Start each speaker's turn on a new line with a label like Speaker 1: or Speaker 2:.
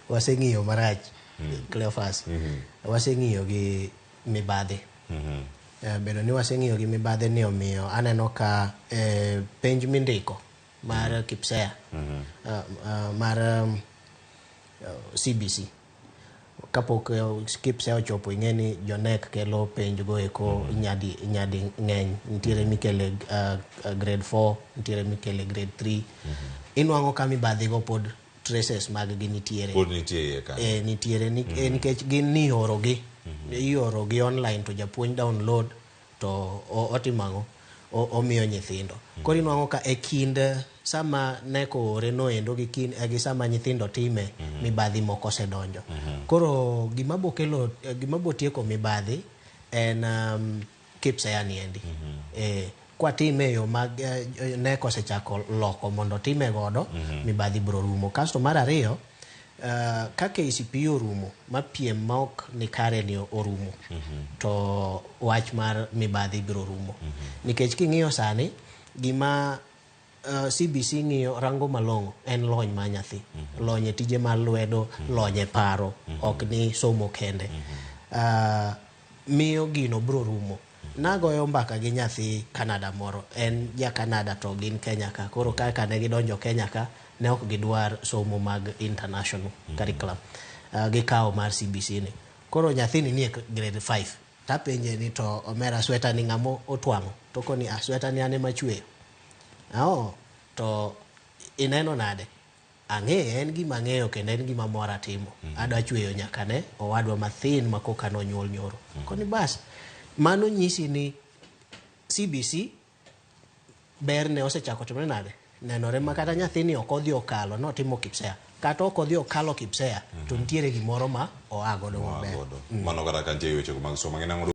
Speaker 1: Waseng'iyo marach, Cleophas. Waseng'iyo gi mibadhi. Bedo ni waseng'iyo gi mibadhi ni omiyo aneno ka penj mindiko mar KPSEA, mar CBC kapok KPSEA ochopo, ing'e ni jo KNEC kelo penj go eko nyadi nyadi ng'eny. Nitiere mikele grade 4, nitiere mikele grade 3. Inwang'o ka mibadhi go pod traces mag gi nitiere.
Speaker 2: Pod nitie iye kanyo.
Speaker 1: Nitiere ni, nikech gin ni ioro gi ioro gi online to japuonj download to otimo ang'o? Omiyo nyithindo. Koro inwang'o ka e kind sama KNEC oore noendo gi kind, gi sama nyithindo time, mibadhi moko osedonjo. Koro gima bo kelo, gima bo tieko mibadhi en KPSEA ni endi. Kwatime e yo ma KNEC osechako loko mondo time godo, mibadhi biro rumo. Kasto mar ariyo, ka KCPE orumo ma piem ma ok ni kare ni orumo, to wach mar mibadhi biro rumo. Nikech king'iyo sani, gima CBC ng'iyo rango malong'o en lony mar nyathi. Lony e tije mar lwedo, lony e paro, ok ni somo kende. Miyo gino biro rumo. Nagoyo mbaka gi nyathi Canada moro, en ja Canada to gin Kenya ka. Koro kaka ne gidonjo Kenya ka, ne ok gidwar somo mag international curriculum. Gikawo mar CBC ni. Koro nyathini nie grade 5. Tapenje ni, "To omera, sweta ni ng'ama otwang'o?" To koni, "Ah, sweta ni an ema achweyo." "Oh, to ineno nade?" "Ang'eye, en gima ang'eyo kendo en gima mora timo. Adwa chweyo nyaka ne owadwa mathin ma koka nonyuol nyoro." Koni bas, mano nyisi ni CBC berne osechako timore nade? Nenore ma kata nyathini ok odhi okalo notimo KPSEA. Kata ok odhi okalo KPSEA, to nitiere gimoro ma oa godo
Speaker 2: Oa
Speaker 1: maber.
Speaker 2: godo. Mano kata ka nitie weche mag somo ng'e nang'o.